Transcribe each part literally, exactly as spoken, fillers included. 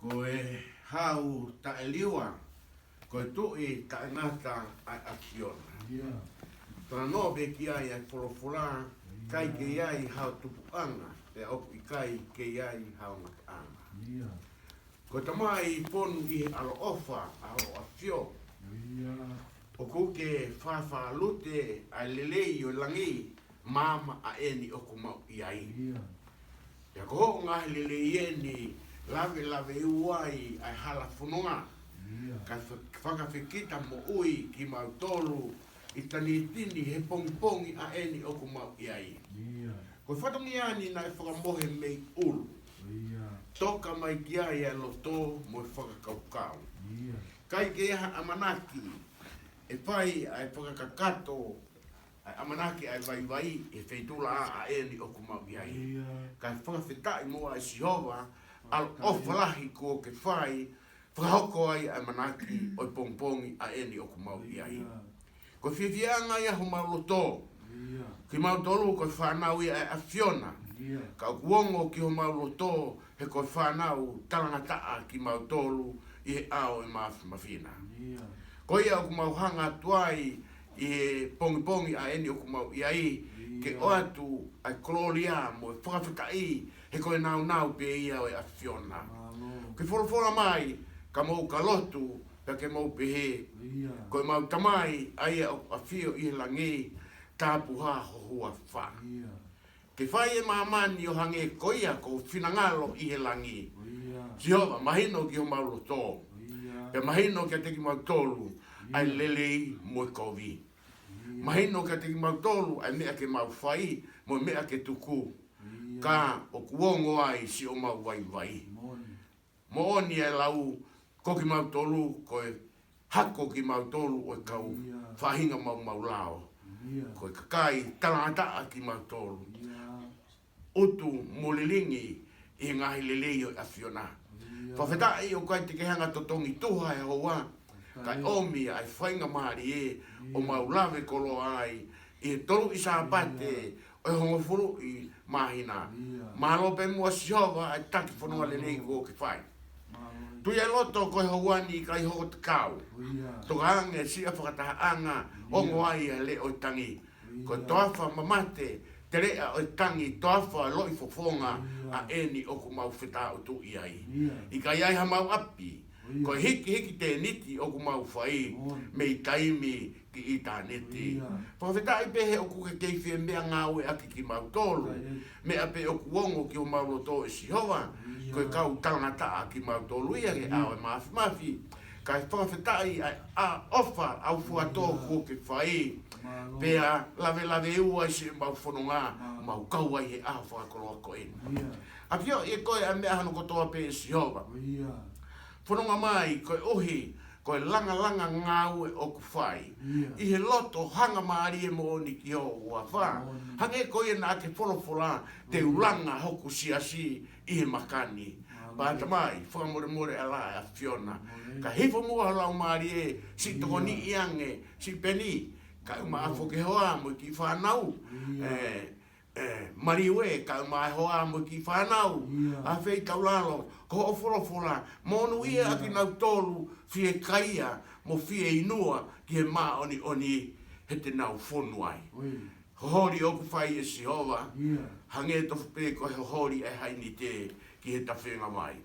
Ko e hau taʻeliua, ko e tuʻi taʻengata ʻa e ʻAfiona. Ia. Talanoa pē ki ai ʻa e folofola, ʻikai ke ʻi ai hao tupuʻanga, pea ʻoku ʻikai ke ʻi ai hao ngataʻanga. Ia. Ko e Tamai, fonu ʻi he ʻaloʻofa ʻa hoʻo ʻAfio. Ia. ʻOku ke fāfālute ʻa e lelei ʻo e langi, maama ʻa eni ʻoku mau ʻi ai. Ia. Pea ko hoʻo ngaahi lelei eni, lavelaveua ai ʻa e hala fononga. Ia. Kae fa-, fakafekita moʻui kimautolu ʻi ʻitāniti ni he pongipongi ʻa eni ʻoku mau ʻi ai. Ia. Ko e fatongia ni naʻe fakamohe mei ʻulu. Ia. Toka mai ki ai ʻa e loto mo e fakakaukau. Ia. ʻIkai ke ʻi ai ha ʻamanaki ʻe fai ʻa e fakakakato ʻa e ʻamanaki ʻa e vaivai ʻi he feituʻulaʻā ʻa eni ʻoku mau ʻi ai. Ia. Kae fakafetaʻi muʻa ʻe Sihova, ʻaloʻofa lahi kuo ke fai, fakahoko ai ʻa e ʻamanaki ʻo e pongipongi ʻa eni ʻoku mau ʻi ai. Ia. Ko e fiefiaʻanga ia homau loto. Ia. Kimautolu ko e fānau ia ʻa e ʻAfiona. Ia. Ka ʻoku ongo ki homau loto, he ko e fānau talangataʻa kimautolu ʻi he ʻao ʻo e Māfimafi na. Ia. Ko ia ʻoku mau hanga atu ai ʻi he pongipongi ʻa eni ʻoku mau ʻi ai, ke ʻoatu ʻa e kolōlia mo e fakafetaʻi, he ko e nāunau pē ia ʻo e ʻAfiona. Mālō. Ke folofola mai, ka mou ka lotu, pea ke mou pehē. Ia. Ko ʻemau Tamai, ʻa ia ʻoku ʻafio ʻi he langi, tāpuhā ho huafa. Ia. Ke fai ʻe māmani ʻo hangē ko ia ko ho finangalo ʻi he langi. Ia. Sihova, mahino ki homau loto. Ia. Pea mahino kiate kimautolu ʻa e lelei mo e kovi. Ia. Mahino kiate kimautolu ʻa e meʻa ke mau fai, mo e meʻa ke tuku. Ia. Ka ʻoku ongo ai siʻomau vaivai. Moʻoni. Moʻoni e lau, ko kimautolu, ko e hako kimautolu ʻo e kau faʻahinga maumau lao. Ko e kakai talangataʻa kimautolu. ʻUtu mo lilingi ʻi he ngaahi lelei ʻo e ʻAfiona. Fakafetaʻi ʻoku ʻikai te ke hanga totongi tuha he houa, kae ʻomi ʻa e faingamālie ʻo mau lave koloa ai ʻi he tolu ʻi Sāpate ʻo e hongofulu ʻi māhina. Mālō pē muʻa Sihova ʻa e taki fononga lelei kuo ke fai. Tui ʻa e loto ko e houa ni ʻikai hoko te kau. Toka ange siʻa fakatahaʻanga, ongo ai ʻa e leʻo ʻo e tangi. Ko e toafa mamate, teleʻa ʻo e tangi, toafa loʻifofonga ʻa eni ʻoku mau fetaʻutuʻi ai. ʻIkai ai hamau ʻapi, ko e hikihiki tēniti ʻoku mau fai mei taimi ki ʻitāniti. Fakafetaʻi pē he ʻoku ke kei fie meʻangāueʻaki kimautolu. Meʻa pē ʻoku ongo ki homau loto ʻe Sihova, ko e kau talangataʻa kimautolu ia ki he ʻao ʻo e Māfimafi. Kae fakafetaʻi ʻa e ʻofa ʻaufuatō kuo ke fai. Pea lavelaveua ai siʻemau fononga, mau kau ai he ʻaho fakakoloa ko eni. ʻAfioʻi ʻe koe ʻa e meʻa hono kotoa pē ʻe Sihova. Fononga mai koeʻuhi ko e langalanga ngāue ʻoku fai ʻi he loto hangamālie moʻoni ki ho huafa. Hangē ko ia naʻa ke folofola, te u langa hoku siasi ʻi he maka ni. Pātamai, fakamolemole ʻa e ʻAfiona. Ka hifo muʻa ho laumālie, siʻi tokoniʻi ange siʻi Peni, kae ʻumaʻā foki e hoa mo e kiʻi fānau. ʻE, ʻe, Maliue, kae ʻumaʻā e hoa mo e kiʻi fānau. ʻA Feitaulalo, ko hoʻo folofola, monūʻia ʻa kinautolu fiekaia mo fieinua ki he māʻoniʻoni, he te nau fonu ai. Ho holi ʻoku fai ʻe Sihova, hangē tofu pē ko e holi ʻa e hainite ki he tafenga vai.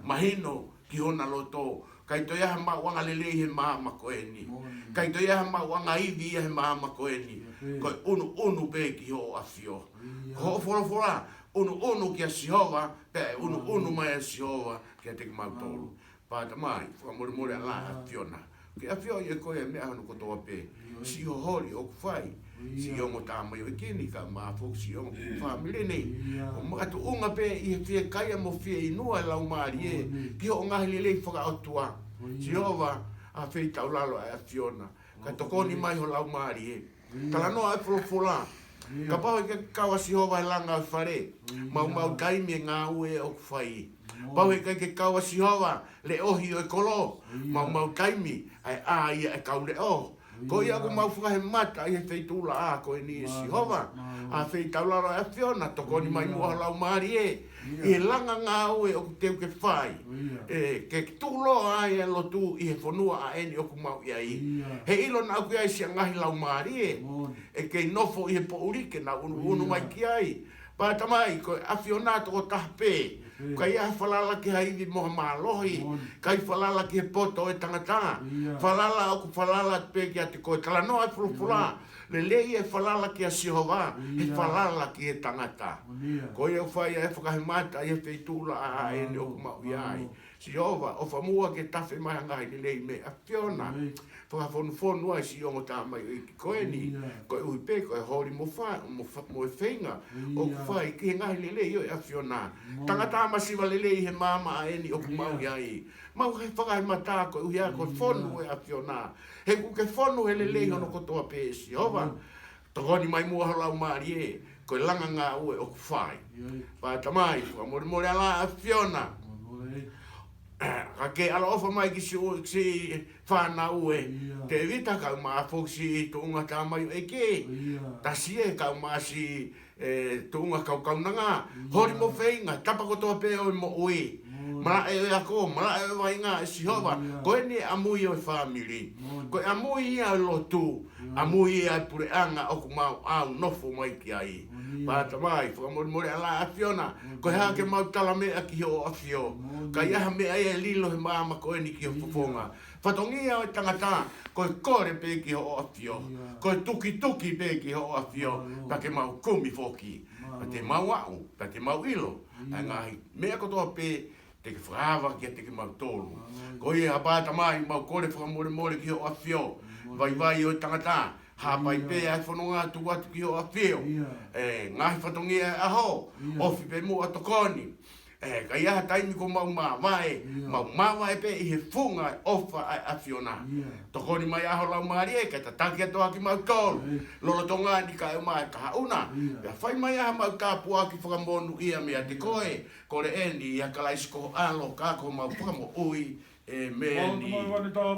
Mahino ki hona loto, ʻikai toe ʻi ai ha maʻuʻanga lelei he māmani ko eni. ʻIkai toe ʻi ai ha maʻuʻanga ivi ia he māmani ko eni. Ko e ʻunuʻunu pē ki hoʻo ʻAfio. Ko hoʻo folofola, ʻunuʻunu kia Sihova, pea ʻe ʻunuʻunu mai ʻa Sihova kiate kimautolu. Pātamai, fakamolemole ʻa e ʻAfiona. Ke ʻafioʻi ʻe koe ʻa e meʻa hono kotoa pē. Siʻi ho holi ʻoku fai. Siʻi ongo tamaioʻeiki ni kae ʻumaʻā foki siʻi ongo fāmili ni. ʻO makatuʻunga pē ʻi he fiekaia mo fieinua e laumālie ki hoʻo ngaahi lelei fakaʻotua. Sihova, ʻa Feitaulalo ʻa e ʻAfiona. Ka tokoni mai ho laumālie. Talanoa e folofola. Kapau ʻe ʻikai ke kau ʻa Sihova he langa ʻo e fale, maumau taimi e ngāue ʻoku fai. Kapau ʻe ʻikai ke kau ʻa Sihova leʻohi ʻo e kolo, maumau taimi ʻa e ʻā ia e kau leʻo. Ko ia ʻoku mau fakahemata ʻi he feituʻulaʻā ko eni ʻe Sihova. ʻA Feitaulalo ʻa e ʻAfiona, tokoni mai muʻa ho laumālie. ʻI he langa ngāue ʻoku teu ke fai. ʻE, ke tuʻuloa ai e lotu ʻi he fonua ʻa eni ʻoku mau ʻi ai. He ʻilo naʻa ʻoku ʻi ai siʻa ngaahi laumālie ʻe kei nofo ʻi he poʻuli ke nau ʻunuʻunu mai ki ai. Pātamai, ko e ʻAfiona tokotaha pē. ʻIkai ha falala ki ha ivi mo ha mālohi. ʻIkai falala ki he poto ʻo e tangata. Falala ʻoku falala pē kiate koe, talanoa e folofola. Lelei e falala kia Sihova, he falala ki he tangata. Ko ia ʻoku fai ai e fakahemata ʻi he feituʻulaʻā ʻa eni ʻoku mau ʻi ai. Sihova, ʻofa muʻa ke tafe mai ha ngaahi lelei mei he ʻAfiona. Fakafonufonu ai siʻi ongo tamaioʻeiki ko eni. Koeʻuhi pē ko e holi mo fa-, mo fa-, mo e feinga ʻoku fai ki he ngaahi lelei ʻo e ʻAfiona. Tangata masiva lelei he māmani ʻa eni ʻoku mau ʻi ai. Mau he fakahemata koeʻuhi ko e fonu ʻo e ʻAfiona. He ʻoku ke fonu he lelei hono kotoa pē, Sihova. Tokoni mai muʻa ho Laumālie, ko e langa ngāue ʻoku fai. Pātamai, fakamolemole ʻa e ʻAfiona. Ka ke ʻaloʻofa mai ki siʻi, siʻi fānau ē. Tēvita kae ʻumaʻā foki siʻi tuʻunga tamaioʻeiki. Tasi ē kae ʻumaʻā siʻi, ē, tuʻunga kaukaunanga. Holi mo feinga, tapa kotoa pē ʻo e moʻui. Malaʻe ʻo e ako, malaʻe ʻo e vaʻinga, ʻe Sihova. Ko eni e ʻamui ʻo e fāmili. Ko e ʻamui ia ʻo e lotu. ʻAmui ia ʻa e puleʻanga ʻoku mau ʻalu nofo mai ki ai. Pātamai, fakamolemole ʻa e ʻAfiona. Ko e hā ke mau tala meʻa ki hoʻo ʻAfio. Ka ʻi ai ha meʻa ia ʻe lilo he māmani ko eni ki ho fofonga. Fatongia ʻo e tangata, ko e kole pē ki hoʻo ʻAfio. Ko e tukituki pē ki hoʻo ʻAfio. Pea ke mau kumi foki. Pea te mau aʻu, pea te mau ʻilo. ʻA e ngaahi meʻa kotoa pē, te ke fakaava kiate kimautolu. Ko ia Pātamai, mau kole fakamolemole ki hoʻo ʻAfio. Vaivai ʻo e tangata, hapai pē ʻa e fononga tuku atu ki hoʻo ʻAfio. ʻE, ngaahi fatongia e ʻaho, ʻofi pē muʻa tokoni. ʻE, ka ʻi ai ha taimi ʻoku mau māvae, mau māvae pē ʻi he funga e ʻofa ʻa e ʻAfiona. Tokoni mai ʻa ho Laumālie, ke tataki atu ʻa kimautolu. Lolotonga ni kae ʻumaʻā e kahaʻu na. Pea fai mai ʻa homau tāpuaki fakamonūʻia meiate koe. Kole eni ʻia Kalaisi ko ho ʻAlo, ka ko homau Fakamoʻui. ʻĒmeni.